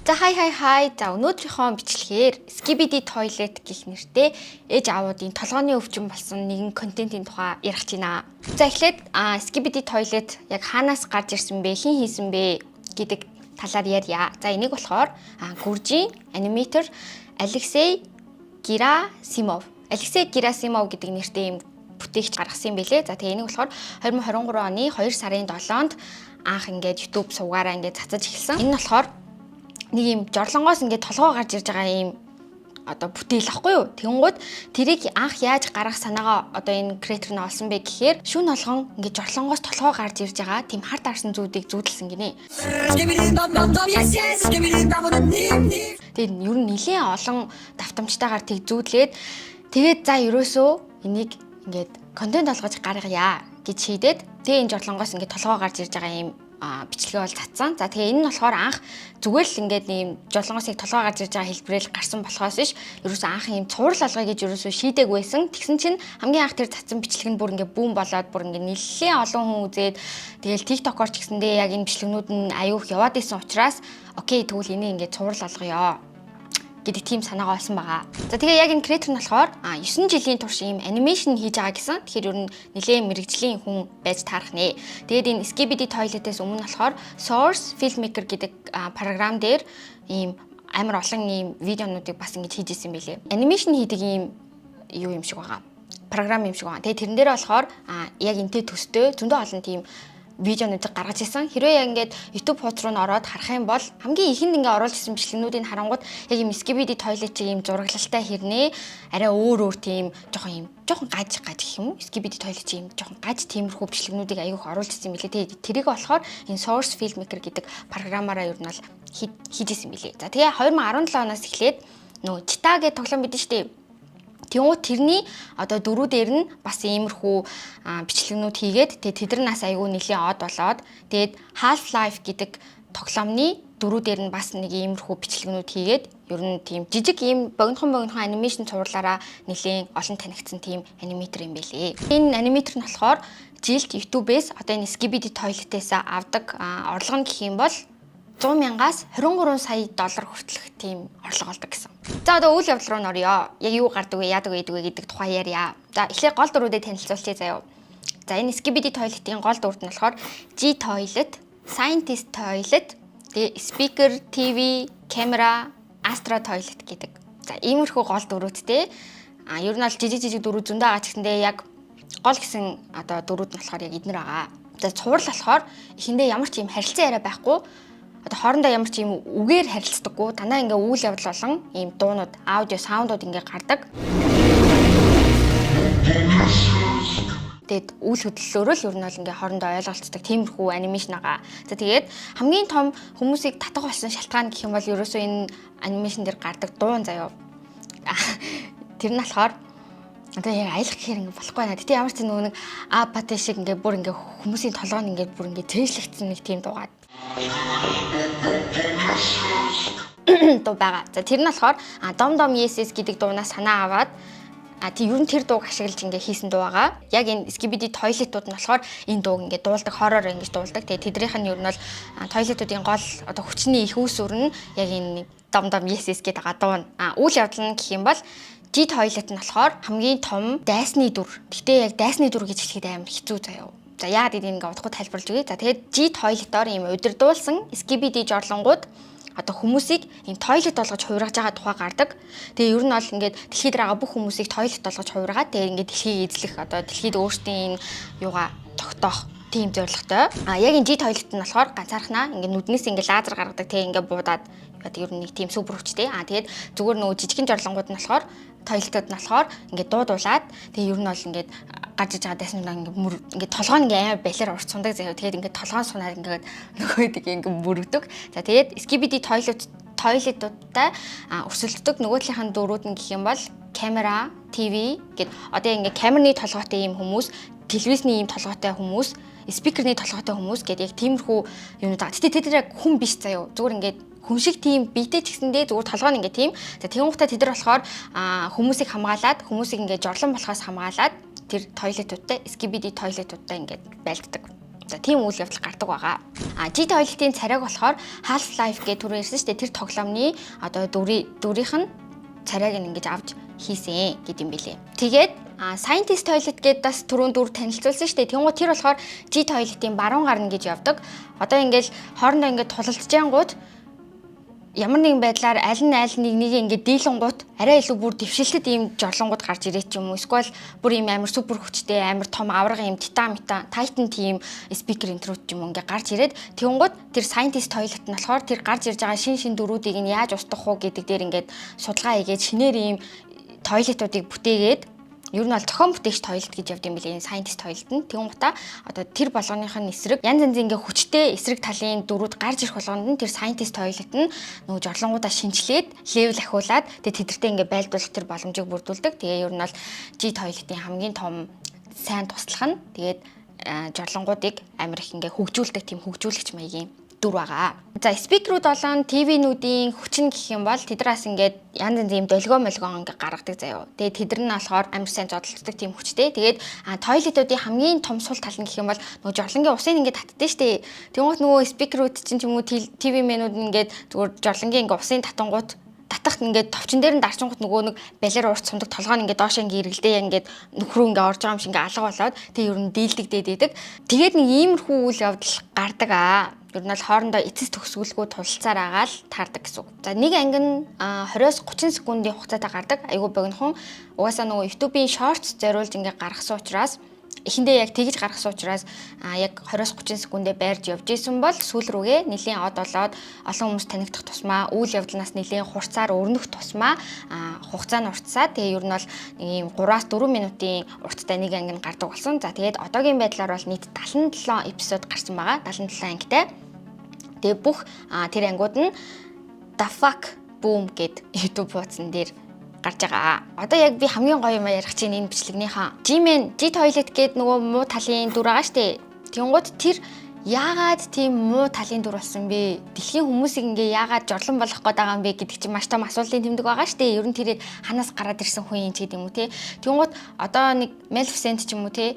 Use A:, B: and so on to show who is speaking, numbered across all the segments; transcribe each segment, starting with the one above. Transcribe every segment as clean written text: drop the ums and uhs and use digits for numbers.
A: За, хай хай хай. За, өнөөдрийнхөө бичлэгээр Skibidi Toilet гэх нэртэй ээж аавуудын толгойн өвчин болсон нэгэн контентын тухай ярих гэж байна. За, эхлээд Skibidi Toilet яг хаанаас гарч ирсэн бэ? Хэн хийсэн бэ гэдэг талаар ярья. За, энийг болохоор гүржийн animator Алексей Герасимов. Алексей Герасимов гэдэг нэртэй юм бүтээгч гаргасан юм билээ. За, тэгээ энийг болохоор 2023 оны 2 сарын 7-нд анх ингээд YouTube сувгаараа ингээд цацаж эхэлсэн. Энэ нь болохоор нэг юм жорлонгоос ингээд толгой гарч ирж байгаа юм одоо бүтээл ахгүй юу? Тэнгууд тэрийг анх яаж гаргах санаагаа одоо энэ creator нь олсон бэ гэхээр шүн болгон ингээд жорлонгоос толгой гарч ирж байгаа тийм хар дарсан зүүдийг зүүдэлсэн гинэ. Тэгээд ер нь нэлээд олон давтамжтайгаар тэг зүүдлээд, тэгээд за, ерөөсөө энийг ингээд контент олгож гаргая гэж шийдээд, тэгээ энэ жорлонгоос ингээд толгой гарч ирж байгаа юм бичлэгээ бол цацсан. За, тэгээ энэ нь болохоор анх зүгээр л ингээд нэг юм жорлонгоос яг толгой гарч ирж байгаа хэлбэрээр гарсан болохоос биш, ерөөсөө анх юм цуврал олгоё гэж ерөөсөө шийдээг байсан. Тэгсэн чинь хамгийн анх тэр цацсан бичлэг нь бүр ингээд boom болоод, бүр ингээд нэлээд олон хүн үзээд, тэгээл TikTok-оор ч гэсэндээ яг энэ бичлэгнүүд нь аюух яваад исэн учраас okay, тэгвэл энийг ингээд цуврал олгоё гэдэг тийм санаагаа олсон байгаа. За, тэгээ яг энэ creator нь болохоор 9 жилийн турш ийм animation хийж байгаа гэсэн. Тэгэхээр ер нь нэлээд мэргэжлийн хүн байж таарах нэ. Тэгээд энэ Skibidi Toilet-ээс өмнө болохоор Source Filmmaker гэдэг програм дээр ийм амар олон ийм видеонуудыг бас ингэж хийж исэн билээ. Animation хийдэг ийм юу юм шиг байгаа. Програм юм шиг байгаа. Тэгээ тэрэн дээр болохоор яг энтэй төстэй зөндөө олон тийм видеонуудыг гаргаж ирсэн. Хэрвээ яг ингээд YouTube хуудас руу н ороод харах юм бол хамгийн ихэнд ингээд оруулж ирсэн бичлэгнүүдийг харангууд яг юм Skibidi Toilet чиг юм зураглалтай хэрнээ арай өөр өөр тийм жоохон юм жоохон гаж гаж гэх юм уу? Skibidi Toilet чиг юм жоохон гаж тиймэрхүү бичлэгнүүдийг аягүй оруулж ирсэн юм билээ. Тэгээд тэрийг болохоор энэ Source Filmmaker гэдэг програмаараа ер нь бол хийж исэн билээ. За, тэгээ 2017 оноос эхлээд нөгөө Чита гэдэг тоглоом бидэн штэ. Тэнгуут тэрний одоо дөрүүдээр нь бас иймэрхүү бичлэгнүүд хийгээд, тэгээ тэд нар нас айгүй нэлийн од болоод, тэгээд Half Life гэдэг тоглоомны дөрүүдээр нь бас нэг иймэрхүү бичлэгнүүд хийгээд, ер нь тийм жижиг ийм богинохон богинохон animation цувралаараа нэлийн олон танигдсан тийм animator юм байлээ. Энэ animator нь болохоор жилд YouTube-ээс одоо энэ Skibidi Toilet-ээс авдаг орлого нь гэх юм бол 100 мянгаас 23 сая доллар хүртэлх тийм орлого олдог гэсэн. За, одоо үйл явдал руу н оръё. Яг юу гардаг вэ, яадаг вэ гэдэг тухай ярья. За, эхлээд гол дүрүүдэд танилцуулъя заяа. За, энэ Skibidi Toilet-ийн гол дүрд нь болохоор G Toilet, Scientist Toilet, тэгээ Speaker, TV, Camera, Astro Toilet гэдэг. За, иймэрхүү гол дүрүүдтэй. Ер нь бол жижиг жижиг дүрүүд зөндөө байгаа ч гэсэндээ яг гол гэсэн одоо дүрүүд нь болохоор яг эднэр байгаа. За, цуврал болохоор эхэндээ ямар ч юм харилцан яриа байхгүй, одоо хоорондоо ямар ч юм үгээр харилцдаггүй, дандаа ингээ үйл явдал болон ийм дуунууд, аудио sound ууд ингээ гардаг. Тэгээд үйл хөдлөлөөрөө л ер нь бол ингээ хоорондоо ойлголцдог тиймэрхүү animation байгаа. За, тэгээд хамгийн том хүмүүсийг татах болсон шалтгаан гэх юм бол ерөөсөө энэ animation дээр гардаг дуун заяо. Тэр нь болохоор одоо яг аялах гэхээр ингээ болохгүй байна. Гэтэ ямар ч нөгөө нэг апати шиг ингээ бүр ингээ хүмүүсийн толгойн ингээ бүр ингээ цээжлэгдсэн нэг тийм дуугаад дуу байгаа. За, тэр нь болохоор Dom Dom Yes Yes гэдэг дуунаас санаа аваад тий, ер нь тэр дууг ашиглаж ингээ хийсэн дуу байгаа. Яг энэ Skibidi Toilet-ууд нь болохоор энэ дууг ингээ дуулдаг, хороор ингэж дуулдаг. Тэгээ тэднийх нь ер нь бол toilet-уудын гол одоо хүчний их үүсвэр нь яг энэ Dom Dom Yes Yes гэдэг байгаа дуу. Үйл явдал нь гэх юм бол G Toilet нь болохоор хамгийн том дайсны дүр. Гэтэ яг дайсны дүр гэж хэлэхэд амар хэцүү заяа. За, яагаад гэдгийг ингээ удахгүй тайлбарлаж өгье. За, тэгээд G Toilet-оор ийм удирдуулсан Skibidi жорлонгууд одоо хүмүүсийг ийм toilet болгож хувиргаж байгаа тухай гардаг. Тэгээ ер нь бол ингээд дэлхийд байгаа бүх хүмүүсийг toilet болгож хувиргаад, тэгээ ингээд дэлхийг эзлэх, одоо дэлхийд өөрсдийн энэ юугаа тогтоох тийм зорилготой. Яг энэ G toilet нь болохоор ганцаархнаа ингээд нүднээс ингээд лазер гаргадаг, тэгээ ингээд буудаад одоо ер нь нэг тийм супер хүчтэй. Тэгээд зүгээр нөгөө жижигэн жорлонгууд нь болохоор, toilet ууд нь болохоор ингээд дуудуулаад, тэгээ ер нь бол ингээд гарч иж байгаа дайснуудаа ингээд мөр ингээд толгой нь ингээд амар балиар урт сундаг заяа. Тэгээд ингээд толгоон сунаад ингээд нөгөө гэдэг ингээд мөрөгдөг. За, тэгээд Skibidi toilet-уудтай өрсөлддөг нөгөө талынхаа дүрүүд нь гэх юм бол камера, TV гэд одоо ингээд камерны толгойтой ийм хүмүүс, телевизний ийм толгойтой хүмүүс, speaker ний толгойтой хүмүүс гэдэг яг тиймэрхүү юмнууд байгаа. Гэтэ тэд нар яг хүн биш заяо. Зүгээр ингээд хүн шиг тийм биетэй ч гэсэндээ зүгээр толгой нь ингээд тийм. За, тэгэн гутаа тэд нар болохоор хүмүүсийг хамгаалаад, хүмүүсийг ингээд жорлон болохоос хамгаалаад тэр toilet уудтай, Skibidi toilet уудтай ингээд байлддаг. За, тийм үйл явдал гардаг байгаа. А G Toilet-ийн царайг болохоор Half-Life гэх түрүү ярьсан шүү дээ. Тэр тоглоомны одоо дүрийнх нь царайг нь ингэж авч хийсэн гэд юм бэлээ. Тэгээд Scientist Toilet гэдээ бас түрүүн дүр танилцуулсан шүү дээ. Тэнгуү тэр болохоор G Toilet-ийн баруун гарна гэж явдаг. Одоо ингээл хоорондоо ингээд тулалдж ямар нэгэн байдлаар аль нь аль нэг нэг ингээд дийлэнгуут арай илүү бүр дэвшилтэд ийм жорлонгууд гарч ирээд ч юм уу, эсвэл бүр ийм амар супер хүчтэй, амар том аварга ийм титан метан тайтан тийм speaker энтрүүд ч юм уу ингээд гарч ирээд, тэгэнгүүт тэр Scientist Toilet нь болохоор тэр гарч ирж байгаа шин шин дүрүүдийг нь яаж устгах уу гэдэг дээр ингээд судалгаа хийгээд, шинээр ийм toilet уудыг бүтээгээд, ер нь бол зохион бүтээгч toilet гэж явд юм билээ энэ Scientist Toilet нь. Тэгэн гутаа одоо тэр болгоных нь эсрэг янз янзын ингээ хүчтэй эсрэг талын дүрүүд гарч ирэх болгонд нь тэр Scientist Toilet нь нөгөө жорлонгуудаа шинчлээд, level ахиулаад, тэгээ тэдэртэй ингээ байлдуулах тэр боломжийг бүрдүүлдэг. Тэгээ ер нь бол G Toilet-ийн хамгийн том сайн туслах нь тэгээд жорлонгуудыг амар их ингээ хөгжүүлдэг тийм хөгжүүлэгч маягийн дүр байгаа. За, speaker үүд болон TV-нүүдийн хүчин гэх юм бол тэд нар бас ингээд янз янзын юм долгио молгоо ингээд гаргадаг заяо. Тэгээд тэд нар нь болохоор амар сайн зодолддог тийм хүчтэй. Тэгээд toilet уудын хамгийн том сул тал нь гэх юм бол нөгөө жорлонгийн усыг ингээд татдээ штэ. Тэгмээд нөгөө speaker үүд чинь ч юм уу TV man үүд ингээд зүгээр жорлонгийн ингээд усын татангууд татахт ингээд товчон дээр нь дарчингууд нөгөө нэг балиар урт сундаг толгой нь ингээд доош ингээд эргэлдээ, ингээд нөхрөө ингээд орж байгаа юм шиг ингээд алга болоод, тэг ер нь дийлдэгдээд идэг. Тэгээд нэг иймэрхүү үйл явдал гардаг аа. Ер нь бол хоорондоо эцэс төгсгөлгүй тулалцаар агаал таардаг гэсэн үг. За, нэг анги нь 20-оос 30 секундын хугацаатай гардаг. Айгүй богинохон. Угаасаа нөгөө YouTube-ийн Shorts зориулж ингээд гаргасан учраас, эхэндээ яг тэгж гаргасан учраас яг 20-оос 30 секундээ байрж явж исэн бол сүүл рүүгээ нэлийн од болоод, олон хүмүүс танигдах тусмаа, үйл явдлаас нэлийн хурцаар өрнөх тусмаа хугацаа нь уртсаа, тэгээ ер нь бол нэг ийм 3-аас 4 минутын урттай нэг анги нь гардаг болсон. За, тэгээд одоогийн байдлаар бол нийт 77 эпизод гарсан байгаа. 77 ангитай. Тэгээ бүх тэр ангиуд нь The Fuck Boom гэд YouTube хуудсан дээр гарч байгаа. Одоо яг би хамгийн гоё юм ярих чинь энэ бичлэгнийхаа G-Man, G Toilet гээд нөгөө муу талын дүр байгаа штэ. Тэнгууд тэр яагаад тийм муу талын дүр болсон бэ? Дэлхийн хүмүүсийг ингээ яагаад жорлон болгох гээд байгаа юм бэ гэдэг чинь маш том асуултын тэмдэг байгаа шүү дээ. Ер нь тэрийг ханаас гараад ирсэн хүн юм ч гэдэг юм уу те. Тэнгууд одоо нэг Maleficent ч юм уу те,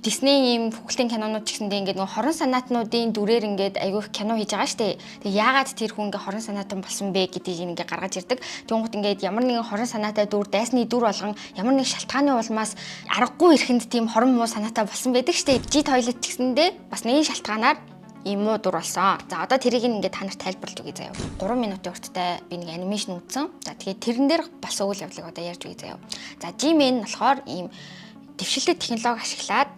A: Disney ийм хүүхэлдэйн кинонууд ч гэсэндээ ингээд нөгөө хорон санаатнуудын дүрээр ингээд айгүй их кино хийж байгаа шүү дээ. Тэгээ яагаад тэр хүн ингээ хорон санаатан болсон бэ гэдгийг ингээ гаргаж ирдэг. Тэнгууд ингээд ямар нэгэн хорон санаатай дүр, дайсны дүр болгон ямар нэг шалтгааны улмаас аргагүй ирэхэнд тийм хорон муу санаатай болсон байдаг шүү дээ. G Toilet ч гэсэндээ бас нэгэн шалтгаанаар ийм муу дүр болсон. За, одоо тэрийг ингээд та нарт тайлбарлаж өгье заяа. 3 минутын урттай би нэг animation үзсэн. За, тэгээд тэрэн дээр болсон үйл явдлыг одоо ярьж өгье заяа. За, G-Man нь болохоор ийм дэвшилтэт технологи ашиглаад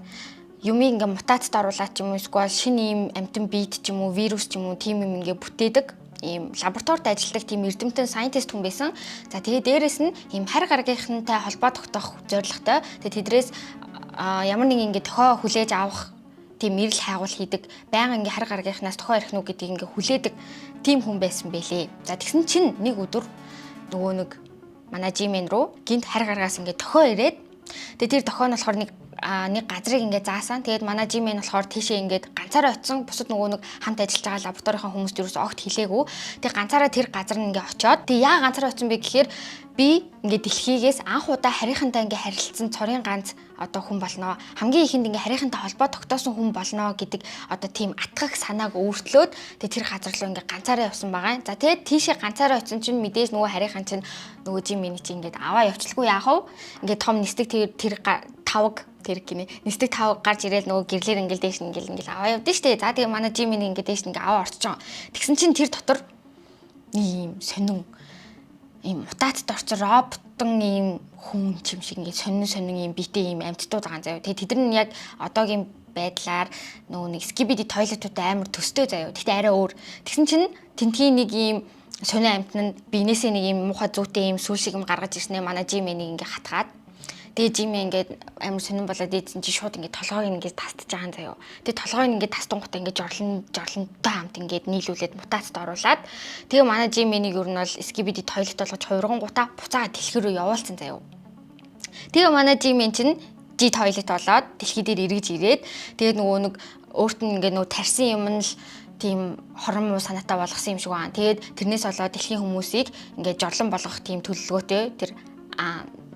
A: юмыг ингээ мутацид оруулаад ч юм уу, эсвэл шинэ ийм амтан биет ч юм уу, вирус ч юм уу, тийм юм ингээ бүтээдэг ийм лабораторид ажилладаг тийм эрдэмтэн scientist хүн байсан. За, тэгээ дээрэс нь ийм харь гаргийнхантай холбоо тогтоох зорилготой. Тэгээ тэдрээс ямар нэг ингээ тохио хүлээж авах тийм эрэл хайгуул хийдэг. Байнга ингээ харь гаргийнхнаас тохио ирэх нү гэдгийг ингээ хүлээдэг тийм хүн байсан бэлээ. За, тэгсэн чинь нэг өдөр нөгөө нэг манай G-Man руу гинт харь гаргаас ингээ тохио ирээд, тэгээ тэр тохио нь болохоор нэг газрыг ингээ заасан. Тэгээд манай G-Man болохоор тийшээ ингээд ганцаараа очисон. Бусад нөгөө нэг хамт ажиллаж байгаа лабораторийн хүмүүст ерөөс огт хэлээгүй. Тэгээд ганцаараа тэр газар нь ингээ очиод, тэгээд яа ганцаараа очисон бэ гэхээр би ингээ дэлхийгээс анх удаа харийнхантай ингээ харилцсан цорын ганц одоо хүн болно. Хамгийн ихэнд ингээ харийнхантай холбоо тогтоосон хүн болно гэдэг одоо тийм атгах санааг өөртлөөд, тэгээд тэр газар руу ингээ ганцаараа явсан байгаа. За, тэгээд тийшээ ганцаараа очисон чинь мэдээж нөгөө харийнхан чинь нөгөө G-Man чинь ингээд аваа явчлгүй яах вэ? Ингээ том нисдэг тэр тавг тэр гинэ. Нисдэг тав гарч ирээл нөгөө гэрлэр ингээл дээш ингээл аваа явдсан штэ. За, тэгээ манай G-Man ингээ дээш ингээ аваа орчсон. Тэгсэн чинь тэр дотор нэг юм сонин ийм мутацид орсон роботон ийм хүн юм шиг ингээ сонин сонин ийм биетэй ийм амьтдууд байгаа заяа. Тэгээ тэд нар нь яг одоогийн байдлаар нөгөө нэг Skibidi toilet уудтай амар төстэй заяа. Гэхдээ арай өөр. Тэгсэн чинь тентгийн нэг ийм сонин амьтан нь биенээсээ нэг ийм муухай зүүтэй ийм сүл шиг юм гаргаж ирснээр манай G-Man-ийг ингээ хатгаад, тэгээ G-Man ингээд амар сонин болоод ийдсэн чи шууд ингээд толгойг ингээд тастж байгаа юм заяо. Тэгээ толгойг ингээд тастангуудаа ингээд жорлонтой хамт ингээд нийлүүлээд мутацид оруулаад, тэгээ манай G-Man-ийг ер нь бол Skibidi toilet болгож хувиргангуудаа буцаага дэлхий рүү явуулсан заяо. Тэгээ манай G-Man чинь G toilet болоод дэлхий дээр эргэж ирээд, тэгээд нөгөө нэг өөрт нь ингээд нөгөө тарьсан юм нь л тийм хорон муу санаатай болгосон юм шиг байна. Тэгээд тэрнээс болоод дэлхийн хүмүүсийг ингээд жорлон болгох тийм төлөвлөгөөтэй тэр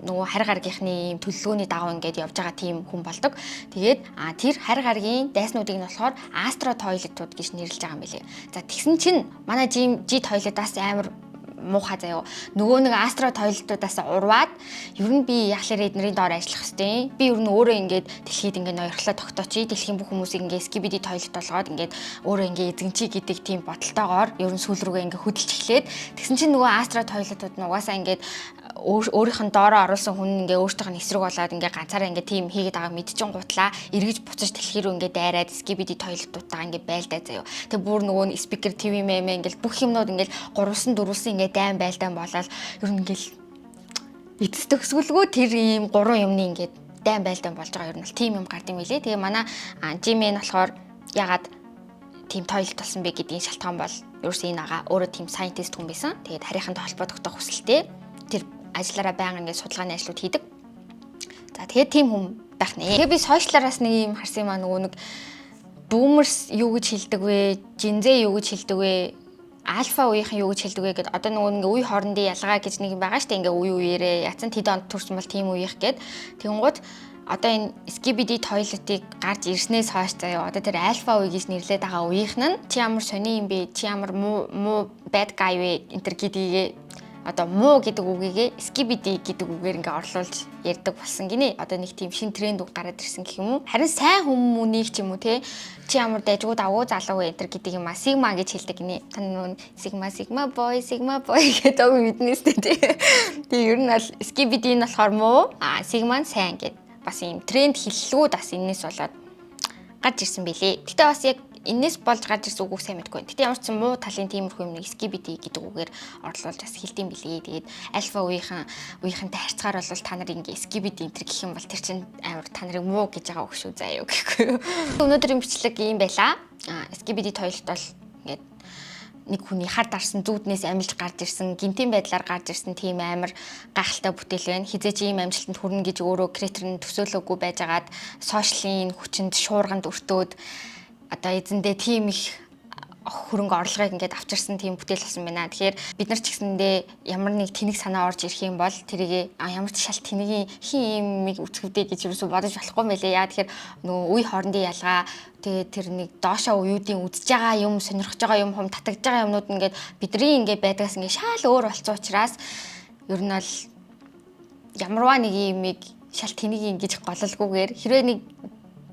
A: Нөгөө харь гаргийнхны ийм төлөвлөгөөний дагуу ингээд явж байгаа тийм хүн болдог. Тэгээд тэр харь гаргийн дайснуудыг нь болохоор Astro Toilet-ууд гэж нэрлэж байгаа юм билээ. За, тэгсэн чинь манай G Toilet-аас амар муухай заяо. Нөгөө нэг Astro Toilet-уудаас урваад, ер нь би яхлаар эднэрийн доор ажиллах хэвтэй. Би ер нь өөрөө ингээд дэлхийд ингээд ноёрхлоо тогтоочи. Дэлхийн бүх хүмүүсийг ингээд Skibidi Toilet болгоод, ингээд өөрөө ингээд эзэнчий гэдэг тийм бодолтойгоор ер нь сүүл рүүгээ ингээд хөдөлж эхлээд, тэгсэн чинь нөгөө Astro Toilet-ууд нь угаасаа ингээд өөрийнх нь доороо оруулсан хүн ингээ өөртөөх нь эсрэг болоод, ингээ ганцаараа ингээ тийм хийгээд байгааг мэдчихэн гутлаа эргэж буцаж дэлхий рүү ингээ дайраад Skibidi Toilet-уудтайгаа ингээ байлдаа заяо. Тэг бүр нөгөө speaker TV мэмэ ингээл бүх юмнууд ингээл гурвалсан дөрвөлсөн ингээ дайн байлдаан болоод, ер нь ингээл эцэс төгсгөлгөө тэр ийм гурван юмны ингээд дайн байлдаан болж байгаа, ер нь бол тийм юм гард юм билээ. Тэгээ манай G-Man болохоор ягаад тийм toilet болсон бэ гэдгийн шалтгаан бол ерөөсөө энэ ага өөрөө тийм scientist хүн байсан. Тэгээд харийнхантай холбоо тогтоох хүсэлтэй тэр ажиллаараа байнга ингээд судалгааны ажлууд хийдэг. За, тэгээд тийм хүн байх нэ. Тэгээ би social аараас нэг юм харсан юм аа, нөгөө нэг boomers юу гэж хэлдэг вэ? Gen Z юу гэж хэлдэг вэ? Альфа үеийнхэн юу гэж хэлдэг вэ гэд, одоо нөгөө ингээ үе хоорондын ялгаа гэж нэг юм байгаа шүү дээ. Ингээ үе үеэрээ яцсан тэд онд төрсөн бол тийм үеийнх гэд. Тэгэнгүүт одоо энэ Skibidi Toilet-ыг гарч ирснээс хойш заяа, одоо тэр альфа үе гэж нэрлэдэг байгаа үеийнх нь чи ямар сони юм бэ? Чи ямар муу муу bad guy вэ? Энэ төр гэдгийг, одоо муу гэдэг үгийгээ skibidi гэдэг үгээр ингээ орлуулж ярьдаг болсон гинэ. Одоо нэг тийм шин тренд үг гараад ирсэн гэх юм уу. Харин сайн хүмүүнийг ч юм уу те, чи ямар дайжгүй давуу залуу вэ энэ гэдэг юм а сигма гэж хэлдэг гинэ. Та нөө сигма, сигма boy, сигма boy гэдэг үг мэднэ сте тий. Тэгээ ер нь бол skibidi нь болохоор муу, а сигма нь сайн гэд бас ийм тренд хэллэгүүд бас энэс болоод гарч ирсэн бэлээ. Гэтэ бас яг энэс болж гарч ирсэн үгүйг сайн мэдэхгүй. Гэтэ ямар ч сан муу талын тиймэрхүү юм нэг skibidi гэдэг үгээр орлуулж бас хэлдэм билээ. Тэгээд альфа үеийнхэнтэй харьцгаар бол та нар ингээ skibidi энэ гэх юм бол тэр чинь амар та нарыг муу гэж байгаа үг шүү заа юу гэхгүй юу. Өнөөдрийн бичлэг ийм байлаа. Skibidi Toilet бол ингээд нэг хүний хар дарсан зүүднээс амилж гарч ирсэн, гинтийн байдлаар гарч ирсэн тийм амар гайхалтай бүтээл байна. Хизээч ийм амжилтанд хүрнэ гэж өөрөө creator нь төсөөлөөгүй байжгаад social ын хүчинд шуурганд өртөөд, одоо эзэндээ тийм их хөрөнгө орлогыг ингээд авчирсан тийм бүтээл болсон байна. Тэгэхээр бид нар ч гэсэндээ ямар нэг тэнэг санаа орж ирэх юм бол тэрийг ямар ч шал тэнэгийн хин юмыг үцгэвдэ гэж юусоо бодож болохгүй юм байлээ. Яа тэгэхээр нөгөө үе хоорондын ялгаа, тэгээд тэр нэг доошоо уюудын үзэж байгаа юм, сонирхож байгаа юм, хум татагдж байгаа юмнууд ингээд бидний ингээд байдгаас ингээд шал өөр болцсон учраас ер нь бол ямарваа нэг юмыг шал тэнэг ингэж голлолгүйгээр, хэрвээ нэг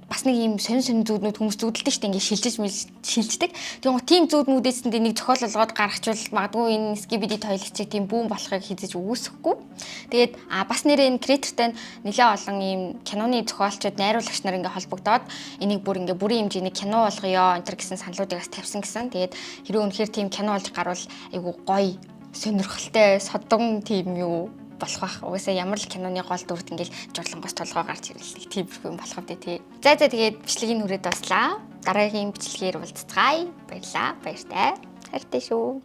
A: бас нэг юм сонин сонин зүүднүүд хүмүүс зүүдэлдэг шүү дээ, ингээд шилжиж шилждэг. Тэгээ тийм зүүднүүдээс нэг зохиол болгоод гаргachвал магадгүй энэ Skibidi Toilet чиг тийм boom болохыг хизэж үгүйсэхгүй. Тэгээд бас нэрээ энэ creator тай нэлээд олон ийм киноны зохиолчид, найруулагч нар ингээд холбогдоод, энийг бүр ингээд бүрийн хэмжээний кино болгоё энэ гэсэн саналуудыг бас тавьсан гэсэн. Тэгээд хэрвээ үнэхээр тийм кино болж гарвал айгу гоё, сонирхолтой, содон тийм юу болох бах. Угаасаа ямар л киноны гол дүрд ингээл журлангоос толгой гарч ирэл нэг тиймэрхүү юм болох үү тий. За, тэгээд бичлэгийн хүрээд дуслаа. Дараагийн бичлэгээр уулзцгаая. Баярлаа. Баяртай. Хайртай шүү.